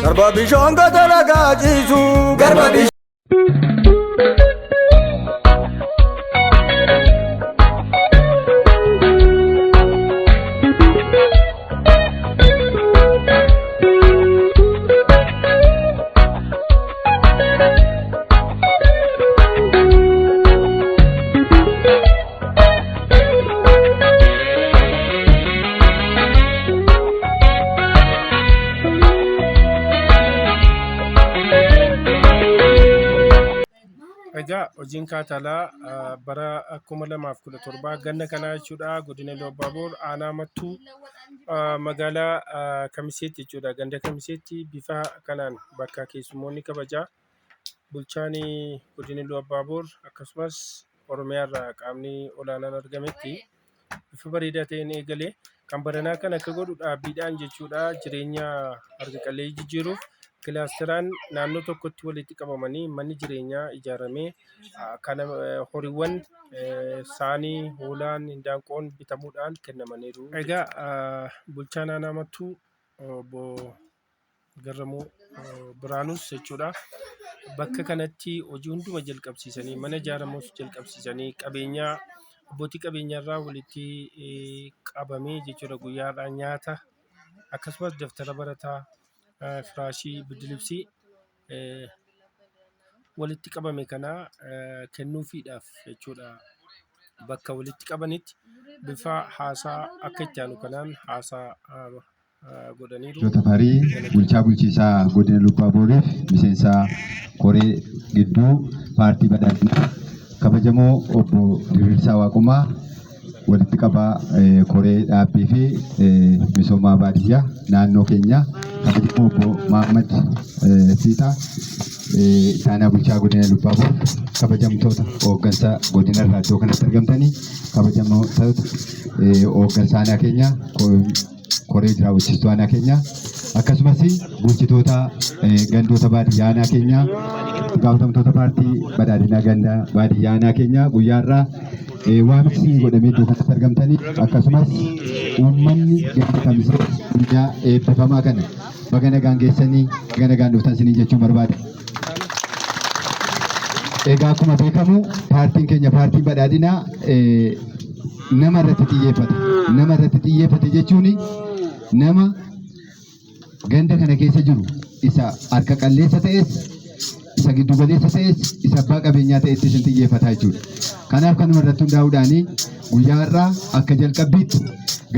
Garba bishaan gata ciisu. Garba bishaan. Egaa hojiin kaatalaa bara 2017 ganna kanaa jechuudha godina Iluu Abbaaboor aanaa Mattuu magaalaa Kamiseetti jechuudha ganda Kamiseetti bifa kanaan bakka keessummoonni kabajaa bulchaan godina Iluu Abbaaboor akkasumas Oromiyaa irraa qaamni olaanaan argametti bifa bareedaa ta'een eegale. Kan baranaa kan akka godhu dhaabbiidhaan jechuudha jireenya harka qalleeyyii jijjiiruuf kilaasteraan naannoo tokkotti walitti qabamanii manni jireenyaa ijaaramee kana horiiwwan saanii, hoolaan, hindaanqoon bitamuudhaan kennamaniiru. Egaa bulchaan aanaa Mattuu obbo Garramuu Biraanuus jechuudha. Bakka kanatti hojii hunduma jalqabsiisanii mana ijaaramus jalqabsiisanii qabeenyaa abbootii qabeenyaarraa walitti qabamee jechuudha guyyaa har'aa nyaata akkasumas daftara barataa firaashii biddilibsii walitti qabame kana kennuufiidhaaf jechuudha. Bakka walitti qabanitti bifa haasaa akka itti aanu kanaan haasaa godhaniiru. Obbo Tafarii bulchaa bulchiisaa godina Iluu Abbaa Booriif miseensa koree gidduu paartii badhaadhinaa kabajamoo obbo Diriirsaa Waaqumaa walitti qabaa koree dhaabbii fi misoomaa baadiyyaa naannoo keenyaa kabajamoo obbo Mahaammad Fiixaa itti aanaa bulchaa godina Iluu Abbaa Boor kabajamtoota hooggansa godina irraa iddoo kanatti argamtanii kabajamtoota hooggansa aanaa keenyaa koree raawwachiistuu aanaa keenyaa akkasumas bulchitoota gandoota baadiyyaa aanaa keenyaa gaafatamtoota paartii badhaadhinaa ganda baadiyyaa aanaa keenyaa guyyaa har'aa waamichi isin godhamee iddoo kanatti argamtanii akkasumas uummanni ganda kamisee guyyaa eebbifamaa kana baga nagaan geessanii baga nagaan dhuftan isiniin jechuun barbaada. Egaa akkuma beekamu paartiin keenya paartiin badhaadhinaa nama irratti xiyyeeffata. Nama irratti xiyyeeffate jechuun nama ganda kana keessa jiru isa harka qalleessa ta'es isa giddu galeessa ta'es isa abbaa qabeenyaa ta'ettis hin xiyyeeffata jechuudha. Kanaaf kanuma irratti hundaa'uudhaan guyyaa har'aa akka jalqabbiitti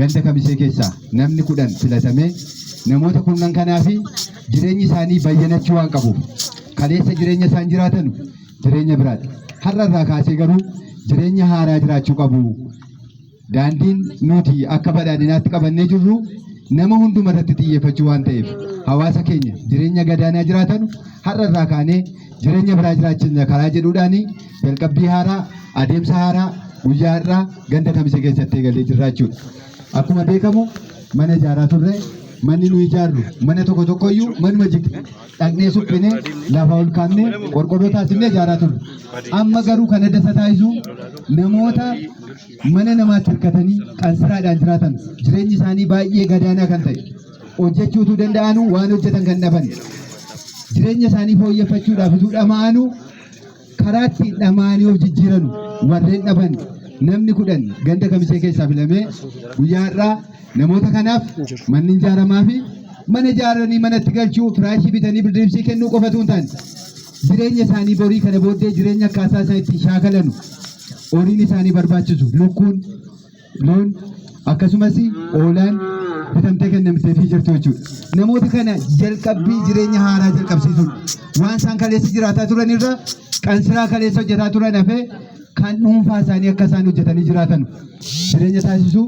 ganda kamisee keessaa namni 10 filatamee namoota kurnan kanaa fi jireenyi isaanii bayyanachuu waan qabuuf kaleessa jireenya isaan jiraatanu jireenya biraati. Har'a irraa kaasee garuu jireenya haaraa jiraachuu qabu. Daandiin nuti akka badhaadhinaatti qabannee jirru nama hunduma irratti xiyyeeffachuu waan ta'eef hawaasa keenya jireenya gadaanaa jiraatanu har'a irraa kaanee jireenya biraa jiraachisna karaa jedhuudhaan jalqabbii haaraa adeemsa haaraa guyyaa har'aa ganda kamisee keessatti eegalee jirra jechuudha. Akkuma beekamu mana ijaaraa turre manni nu ijaarru mana tokko tokkoyyuu manuma jige dhaqnee suphinee lafa ol kaafnee qorqorroo taasifnee ijaaraa turre. Amma garuu kan adda isa taasisu namoota mana namaatti hirkatanii qansiraadhaan jiraatan jireenyi isaanii baay'ee gadaanaa kan ta'e hojjechuu utuu danda'anuu waan hojjetan kan dhaban jireenya isaanii fooyyeffachuudhaaf utuu dhama'anuu karaa ittiin dhama'anii of jijjiiranu warreen dhaban namni 10 ganda kamisee keessaa filamee guyyaa har'aa namoota kanaaf manni ijaaramaa fi mana ijaaranii manatti galchuu firaashii bitanii bildirimsii kennuu qofatu hin taane jireenya isaanii borii kana booddee jireenya akkaataa isaan ittiin shaakalanu horiin isaanii barbaachisu lukkuun loon akkasumas hoolaan bitamtee kennamteefii jirtu jechuudha. Namoota kana jalqabbii jireenya haaraa jalqabsiisuudha. Waan isaan kaleessa jiraataa turan irra qansiraa kaleessa hojjetaa turan hafee kan dhuunfaa isaanii akka isaan hojjetanii jiraatan jireenya taasisuu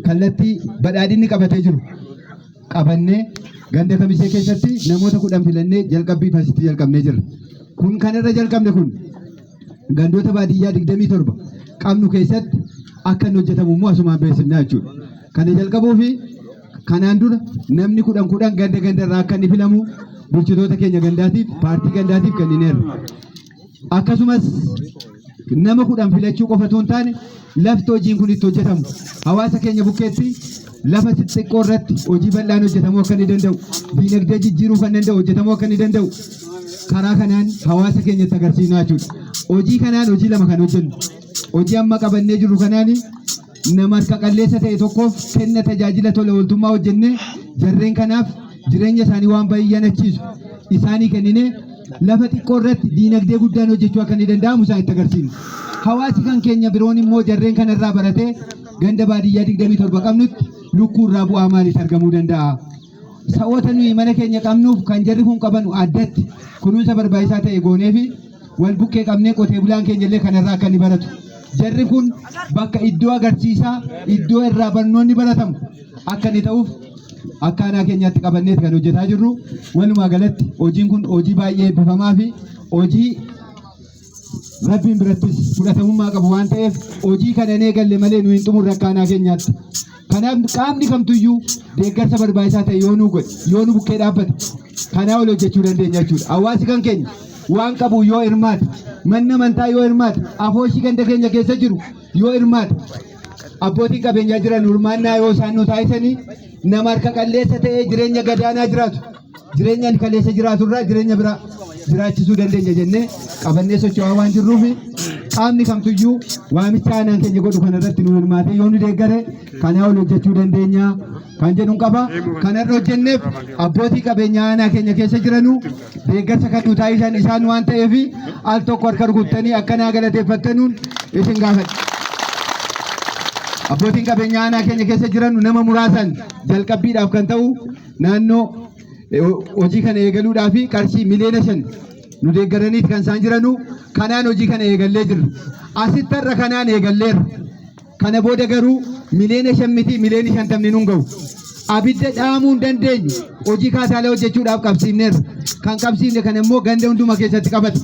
kallattii badhaadhinni qabatee jiru qabannee ganda kamisee keessatti namoota 10 filannee jalqabbii fasitti jalqabnee jirra. Kun kan irra jalqabne kun Gandoota baadiyyaa 27 qabnu keessatti akka inni hojjetamu immoo asumaan beeksifnaa jechuudha. Kana jalqabuu fi kanaan dura namni 10 10 ganda ganda irraa akka inni filamu bulchitoota keenya gandaatiif paartii gandaatiif kennineerra. Akkasumas nama 10 filachuu qofa osoo hin taane lafti hojiin kun itti hojjetamu hawaasa keenya bukkeetti lafa xixiqqoo irratti hojii bal'aan hojjetamuu akka inni danda'u, diinagdee jijjiiruu kan danda'u hojjetamuu akka inni danda'u karaa kanaan hawaasa keenyatti agarsiisnaa jechuudha. Hojii kanaan hojii lama kan hojjennu. Hojii amma qabannee jirru kanaan nama harka qalleessa ta'e tokkoof kenna tajaajila tola ooltummaa hojjennee jarreen kanaaf jireenya isaanii waan bayyanachiisu isaanii kenninee lafa xiqqoo irratti diinagdee guddaan hojjechuu akka inni danda'amu isaan itti agarsiifna. Hawaasi kan keenya biroon immoo jarreen kanarraa baratee ganda baadiyyaa 27 qabnutti lukkuu irraa bu'aa maaliif argamuu danda'a? Sa'oota nuyi mana keenya qabnuuf kan jarri kun qabanu addatti kunuunsa barbaachisaa ta'e goonee fi wal bukkee qabnee qotee bulaan keenya illee kanarraa akka inni baratu. Jarri kun bakka iddoo agarsiisaa, iddoo irraa barnoonni baratamu akka inni ta'uuf akka aanaa keenyaatti qabanneet kan hojjetaa jirru. Walumaa galatti hojiin kun hojii baay'ee eebbifamaa fi hojii Rabbiin birattis fudhatamummaa qabu waan ta'eef hojii kana hin eegalle malee nu hin xumurre akka aanaa keenyaatti. Kanaaf qaamni kamtuyyuu deeggarsa barbaachisaa ta'e yoo nu godhe, yoo nu bukkee dhaabbate kanaa ol hojjechuu dandeenya jechuudha. Hawaasi kan keenya waan qabu yoo hirmaate, manni amantaa yoo hirmaate, afooshii ganda keenya keessa jiru yoo hirmaate, abbootiin qabeenyaa jiran hirmaannaa yoo isaan nu taasisanii nama harka qalleessa ta'ee jireenya gadaanaa jiraatu, jireenya kaleessa jiraatu irraa jireenya biraa jiraachisuu dandeenya jennee qabannee socho'aa waan jirruuf qaamni kamtuyyuu waamicha aanaan keenya godhu kana irratti nu hirmaatee yoo nu deeggare kanaa ol hojjechuu dandeenya kan jedhuun qaba. Kanarra hojjenneef abbootii qabeenyaa aanaa keenya keessa jiranuu deeggarsa kan nu taasisan isaan waan ta'eef al tokko harka rukuttanii akkanaa galateeffattanuun isin gaafadha. Abbootiin qabeenyaa aanaa keenya keessa jiran nama muraasan jalqabbiidhaaf kan ta'u naannoo hojii kana eegaluudhaa fi qarshii miliyoona 5 nu deeggaraniit kan isaan jiranu kanaan hojii kana eegallee jirra. Asitti har'a kanaan eegalleerra. Kana booda garuu miliyoona 5 miti miliyoonni 50 nun ga'u. Abidda dhaamuu hin dandeenyu. Hojii kaasaalee hojjechuudhaaf qabsiifneerra. Kan qabsiifne kana immoo ganda hunduma keessatti qabata.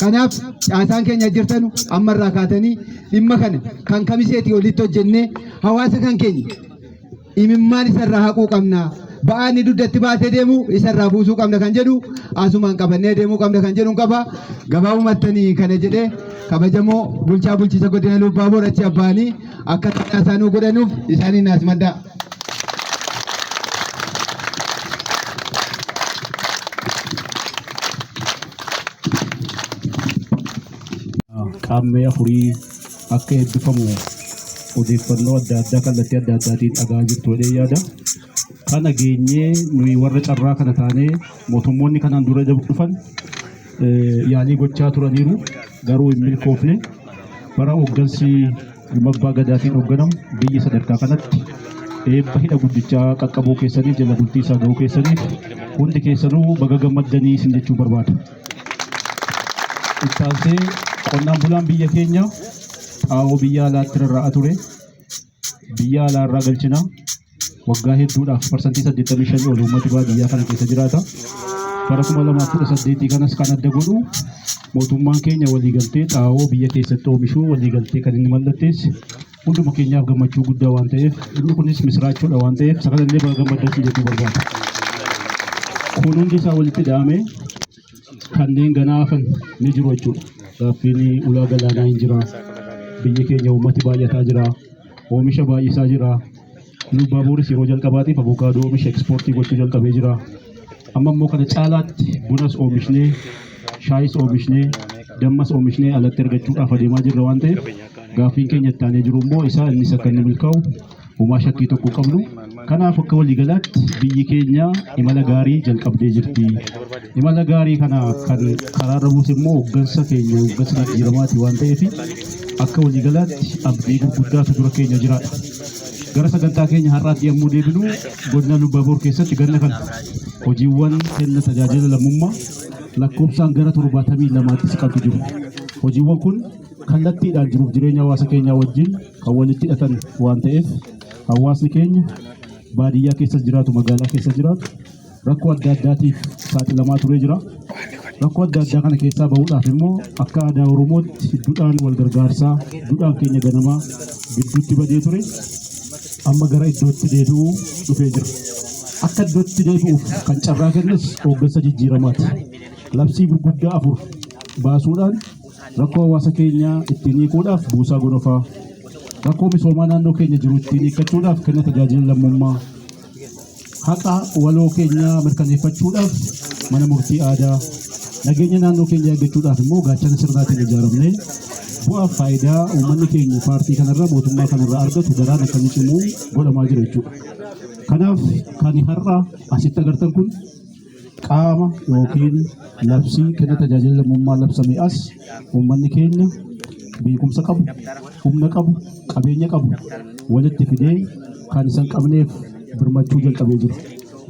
Kanaaf caasaan keenya jirtanu ammarraa kaatanii dhimma kana kan kamiseetii olitti hojjennee hawaasa kan keenya imimmaan isarraa haquu qabna. Ba'aa inni dugdatti baatee deemu isarraa buusuu qabna kan jedhu asumaan qabannee deemuu qabna kan jedhu qaba. Gabaabumattanii kana jedhee kabajamoo bulchaa bulchiisa godina Iluu Abbaaboor achi abbaanii akka tasaa isaanuu godhanuuf isaaniin as maddaa. Qaammee afurii akka eebbifamu odeeffannoo adda addaa kallattii adda addaatiin dhagaa jirtu jedhee yaada. Kana geenyee nuyi warra carraa kana taanee mootummoonni kanaan dura dhufan yaalii gochaa turaniiru garuu hin milkoofne. Bara hooggansi Ilma Abbaa Gadaatiin hoogganamu biyyi sadarkaa kanatti eebba hidha guddichaa qaqqabuu keessaniif jala bultii isaa ga'uu keessaniif hundi keessanuu baga gammaddanii isin jechuu barbaada. Ittaansee qonnaan bulaan biyya keenya xaa'oo biyya alaatti rarra'aa ture. Biyya alaa irraa galchina. Waggaa hedduudhaaf 85% ol uummati baadiyyaa kana keessa jiraata. Bara 2018 kanas kan adda godhu mootummaan keenya waliigaltee xaa'oo biyya keessatti oomishuu waliigaltee kan inni mallatteesse hunduma keenyaaf gammachuu guddaa waan ta'eef inni kunis misiraachoodha waan ta'eef isa kanallee baga gammaddan siin jechuu barbaada. Kun hundi isaa walitti dha'amee kanneen ganaa hafan ni jiru jechuudha. Gaaffiin ulaa galaanaa hin jira. Biyyi keenya uummati baay'ataa jira. Oomisha baay'isaa jira. Iluu Abbaaboris yeroo jalqabaatiif avokaadoo oomisha ekspoortii gochuu jalqabee jira. Amma immoo kana caalaatti bunas oomishnee, shaayis oomishnee, dammas oomishnee alatti ergachuudhaaf adeemaa jirra waan ta'eef gaaffiin keenya itti aanee jiru immoo isaa innis akka inni milkaa'u homaa shakkii tokko qabnu. Kanaaf akka waliigalaatti biyyi keenya imala gaarii jalqabdee jirti. Imala gaarii kana kan karaarra buuse immoo hooggansa keenya hooggansa jijjiiramaati waan ta'eef akka waliigalaatti abdii gurguddaatu dura keenya jiraadha. Gara sagantaa keenya har'aatti yommuu deebinu godina Iluu Abbaaboor keessatti ganna kana hojiiwwan kenna tajaajila lammummaa lakkoofsaan gara 72tti siqantu jiru. Hojiiwwan kun kallattiidhaan jiruuf jireenya hawaasa keenyaa wajjin kan walitti hidhatan waan ta'eef hawaasni keenya baadiyyaa keessa jiraatu magaalaa keessa jiraatu rakkoo adda addaatiif saaxilamaa turee jira. Rakkoo adda addaa kana keessaa bahuudhaaf immoo akka aadaa Oromootti duudhaan wal gargaarsaa, duudhaan keenya ganamaa gidduutti badee ture amma gara iddootti deebi'uu dhufee jira. Akka iddootti deebi'uuf kan carraa kennes hooggansa jijjiiramaati. Labsii gurguddaa 4 baasuudhaan rakkoo hawaasa keenyaa ittiin hiikuudhaaf buusaa gonofaa, rakkoo misoomaa naannoo keenya jiru ittiin hiikkachuudhaaf kenna tajaajila lammummaa, haqa waloo keenyaa mirkaneeffachuudhaaf mana murtii aadaa, nageenya naannoo keenyaa eeggachuudhaaf immoo gaachana sirnaatiin ijaaramnee bu'aa faayidaa uummanni keenya paartii kanarraa mootummaa kanarraa argatu daraan akka inni cimu godhamaa jira jechuudha. Kanaaf kan har'a asitti agartan kun qaama yookiin labsii kenna tajaajila lammummaa labsame as uummanni keenya beekumsa qabu, humna qabu, qabeenya qabu walitti fidee kan isa hin qabneef birmachuu jalqabee jira.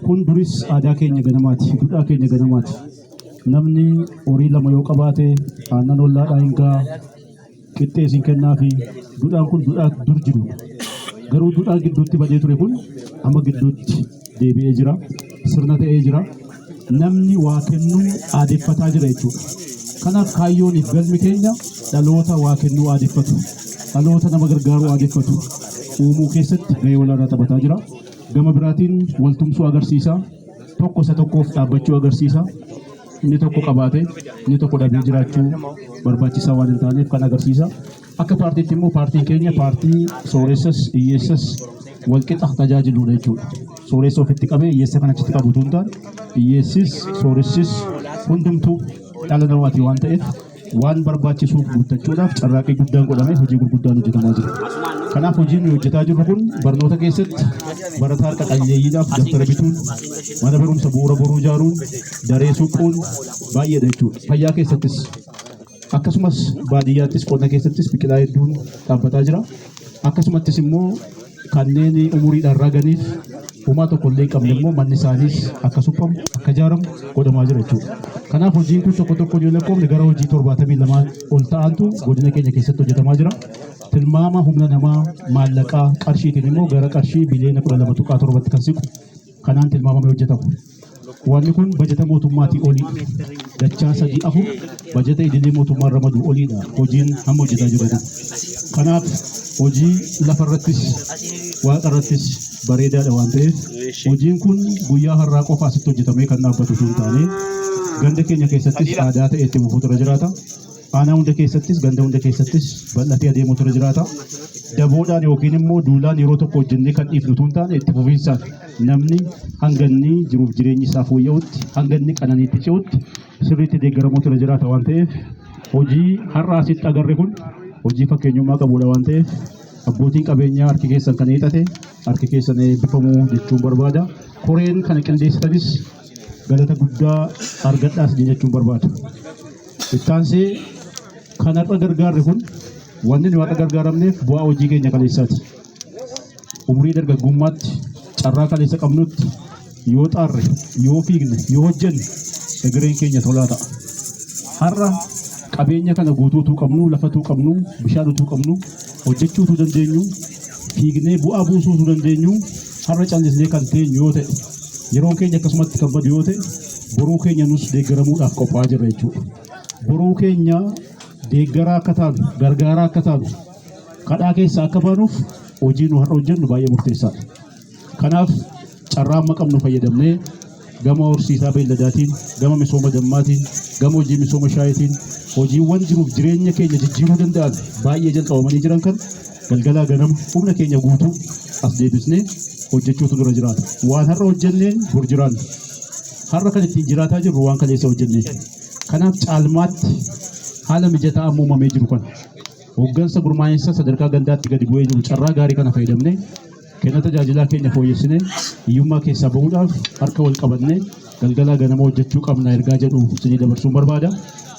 Kun duris aadaa keenya ganamaati, duudhaa keenya ganamaati. Namni horii 2 yoo qabaate aannan ollaadhaa hin ga'a, qixxee isin kennaafi. Duudhaan kun duudhaa dur jirudha. Garuu duudhaan gidduutti badee ture kun amma gidduutti deebi'ee jira. Sirna ta'ee jira. Namni waa kennuu aadeffataa jira jechuudha. Kanaaf kaayyooniif galmi keenya dhaloota waa kennuu aadeffatu, dhaloota nama gargaaruu aadeffatu uumuu keessatti gahee olaanaa taphataa jira. Gama biraatiin waltumsuu agarsiisa. Tokko isa tokkoof dhaabbachuu agarsiisa. Inni tokko qabaate inni tokko dhabee jiraachuu barbaachisaa waan hin taaneef kan agarsiisa. Akka paartiitti immoo paartiin keenya paartii sooressas hiyyeessas walqixa tajaajiludha jechuudha. Sooressa ofitti qabee hiyyeessa kan achitti qabu utuu hin taane hiyyeessis sooressis hundumtuu dhala namaati waan ta'eef waan barbaachisuuf guuttachuudhaaf carraaqqii guddaan godhamee hojii gurguddaan hojjetamaa jira. Kanaaf hojiin nuyi hojjetaa jirru kun barnoota keessatti barataa harka qalleeyyiidhaaf daftara bituun, mana barumsa bu'uura boruu ijaaruun, daree suphuun baay'eedha jechuudha. Fayyaa keessattis akkasumas baadiyyaattis qonna keessattis biqilaa hedduun dhaabbataa jira. Akkasumattis immoo kanneen umuriidhaan raganiif homaa tokko illee hin qabne immoo manni isaaniis akka suphamu akka ijaaramu godhamaa jira jechuudha. Kanaaf hojiin kun tokko tokko yoo lakkoofne gara hojii 72 ol ta'antu godina keenya keessatti hojjetamaa jira. Tilmaama humna namaa maallaqaa qarshiitiin immoo gara qarshii biliyoona 12.7tti kan siqu kanaan tilmaamamee hojjetama. Wanni kun bajata mootummaatii olii dachaa 3 4 bajata idilee mootummaan ramadu oliidha hojiin hamma hojjetaa jiru kun. Kanaaf hojii lafarrattis waaqarrattis bareedaadha waan ta'eef hojiin kun guyyaa har'aa qofa asitti hojjetamee kan dhaabbatu osoo hin taane ganda keenya keessattis aadaa ta'e itti fufuutu irra jiraata. Aanaa hunda keessattis ganda hunda keessattis bal'atee adeemuutu irra jiraata. Daboodhaan yookiin immoo duulaan yeroo tokko hojjennee kan dhiifnu utuu hin taane itti fufiinsaan namni hanga inni jiruuf jireenyi isaa fooyya'utti hanga inni qananiitti ce'utti sirriitti deeggaramuutu irra jiraata waan ta'eef hojii har'a asitti agarre kun hojii fakkeenyummaa qabudha waan ta'eef abbootiin qabeenyaa harki keessan kan hiixate harki keessan eebbifamuu jechuun barbaada. Koreen kana qindeessitanis galata guddaa argadhaas jechuun barbaada. Ittaansee kan har'a gargaarre kun wanni nu har'a gargaaramneef bu'aa hojii keenya kaleessaati. Umurii dargaggummaatti carraa kaleessa qabnutti yoo xaarre, yoo fiigne, yoo hojjenne egereen keenya tolaa ta'a. Har'a qabeenya kana guutuu utuu qabnu, lafa utuu qabnu, bishaan utuu qabnu, hojjechuu utuu dandeenyu, fiignee bu'aa buusuu utuu dandeenyu, har'a callisnee kan teenyu yoo ta'e, yeroon keenya akkasumatti kan badu yoo ta'e, boruu keenya nus deeggaramuudhaaf qophaa'aa jirra jechuudha. Boruu keenya deeggaraa akka taanu, gargaaraa akka taanu, kadhaa keessaa akka baanuuf hojii nu har'a hojjennu baay'ee murteessaadha. Kanaaf carraa amma qabnu fayyadamnee gama horsiisaa beelladaatiin, gama misooma dammaatiin, gama hojii misooma shaayitiin hojiiwwan jiruuf jireenya keenya jijjiiruu danda'an baay'ee jalqabamanii jiran kan galgalaa ganama humna keenya guutuu as deebisnee hojjechuutu dura jiraata. Waan har'a hojjenneen bor jiraanna. Har'a kan ittiin jiraataa jirru waan kaleessa hojjenneen. Kanaaf caalmaatti haala mijataa amma uumamee jiru kana hooggansa gurmaa'insa sadarkaa gandaatti gadi bu'ee jiru carraa gaarii kana fayyadamnee kenna tajaajilaa keenya fooyyessinee hiyyummaa keessaa bahuudhaaf harka wal qabannee galgalaa ganama hojjechuu qabna ergaa jedhu isinii dabarsuun barbaada.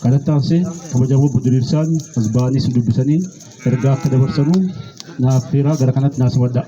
Kanatti aansee kabajamoo obbo Diriirsaan as ba'anii isin dubbisanii ergaa akka dabarsanuu na affeeraa gara kanatti naa simadhaa.